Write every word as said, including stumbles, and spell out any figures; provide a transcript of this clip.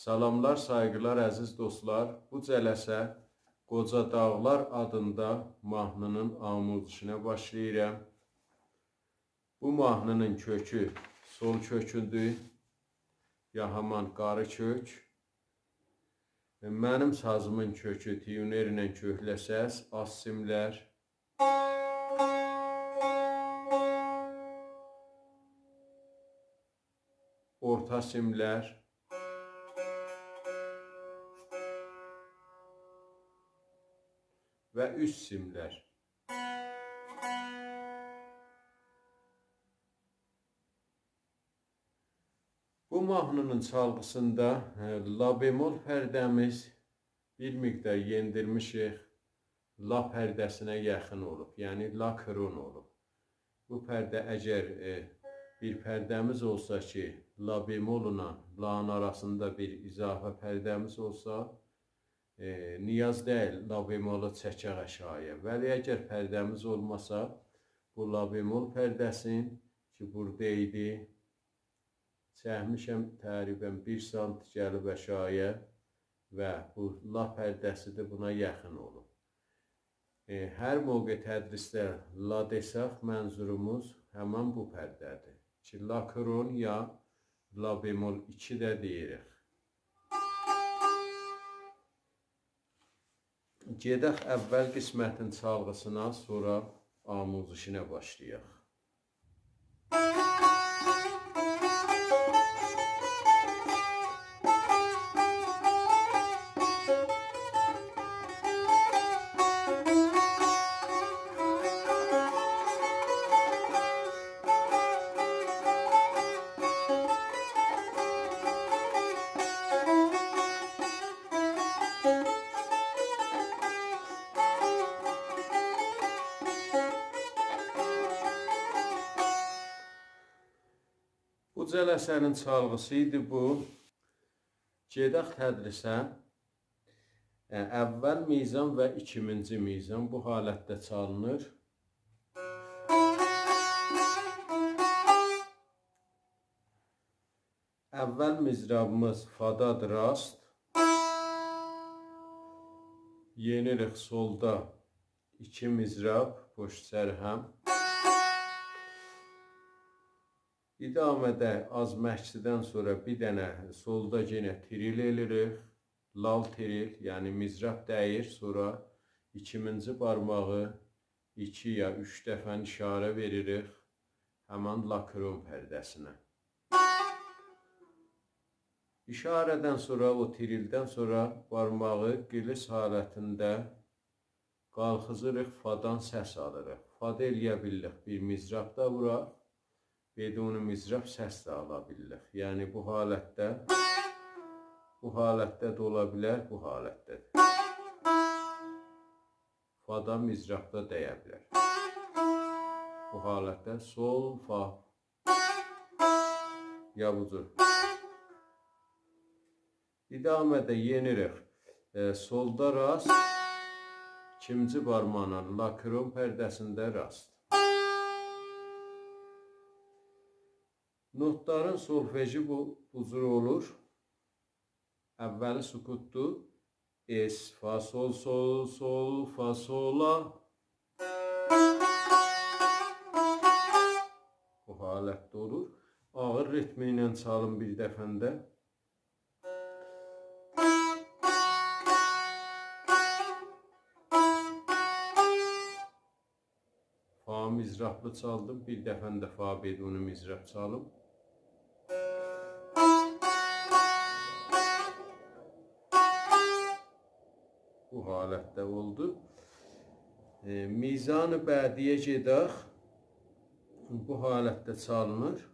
سلاملار، سایغیلار، عزیز دوستلار. بو جلسه قوجا داغلار آدیندا ماهنی‌نین آموزشینه باشلاییرام. بو ماهنی‌نین کؤکو سول کؤکودور، یا همان قاری کؤک. منیم سازیمین کؤکو تیونر ایله کؤکله‌سز، آلت سیملر، اورتا سیملر و اوست سیملر. بو ماهنی‌نین چالغیسیندا، ائ، لا بمل پرده‌میز بیر مقدار یئندیرمیشیک، لا پرده‌سینه یاخین اولوب، یعنی لا کرن اولوب. بو پرده اگر، ائ، بیر پرده‌میز اولسا کی، لا بمل‌لا لانین آراسیندا بیر اضافه پرده‌میز اولسا، ائ، نیاز دئییل لا بملی چکک آشاغییا. ولی اگر پرده‌میز اولماسا، بو لا بمل پرده‌سین کی، بورادا ایدی، چکمیشم، تقریباً بیر سانت گلیب آشاغییا و بو لا پرده‌سی ده بونا یاخین اولوب. ائ، هر موقع تدریسده لا دئسک، منظوروموز همین بو پرده‌دیر کی، لا کرن یا لا بمل ایکی ده دئییریک. گئدک اول قسمتین چالغیسینا، سونرا آموزشینه باشلایاق. بو جلسه‌نین چالغیسی ایدی بو. گئدک تدریسه. ائ، اول میزان و ایکینجی میزان بو حالتده چالینیر. اول مضرابیمیز فادادیر، راست. یئنیریک سولدا ایکی مضراب پشت سر هم. ادامه‌ده آز مکثدن سونرا بیر دنه سولدا یئنه تریل ائله‌ییریک. لال تریل، یعنی مضراب دَییر، سونرا ایکینجی بارماغی ایکی یا اوچ دفعه اشاره وئریریک همین لا کرن پرده‌سینه. اشاره‌دن سونرا، او تریلدن سونرا بارماغی قلیس حالتینده قالخیزیریق، فادان سس آلیریق. فادا ائلیه بیلیریک بیر مضراب دا ووراق، بدون مضراب سس ده آلا بیلیریک. یعنی بو حالتده، بو حالتده ده اولا بیلر، بو حالتده ده. فادا مضرابدا دَیه بیلر. بو حالتده سول، فا. یا بو جور. ادامه‌ده یئنیریک. ائ، سولدا راست، ایکینجی بارماغینان لا کرن پرده‌سینده راست. نوتلارین سولفژی بو، بو جور اولور. اولی سکوتدور. اس، فا، سول، سول، سول، فا، سول، لا. بو حالتده اولور. آغیر ریتمی ایله چالین بیر دفعه‌نده. فا مضرابلی چالدیم، بیر دفعه‌نده فا بدون مضراب چالیم. بو حالتده اولدو. ائ، میزان بعدی‌یه گئدک. بو حالتده چالینیر.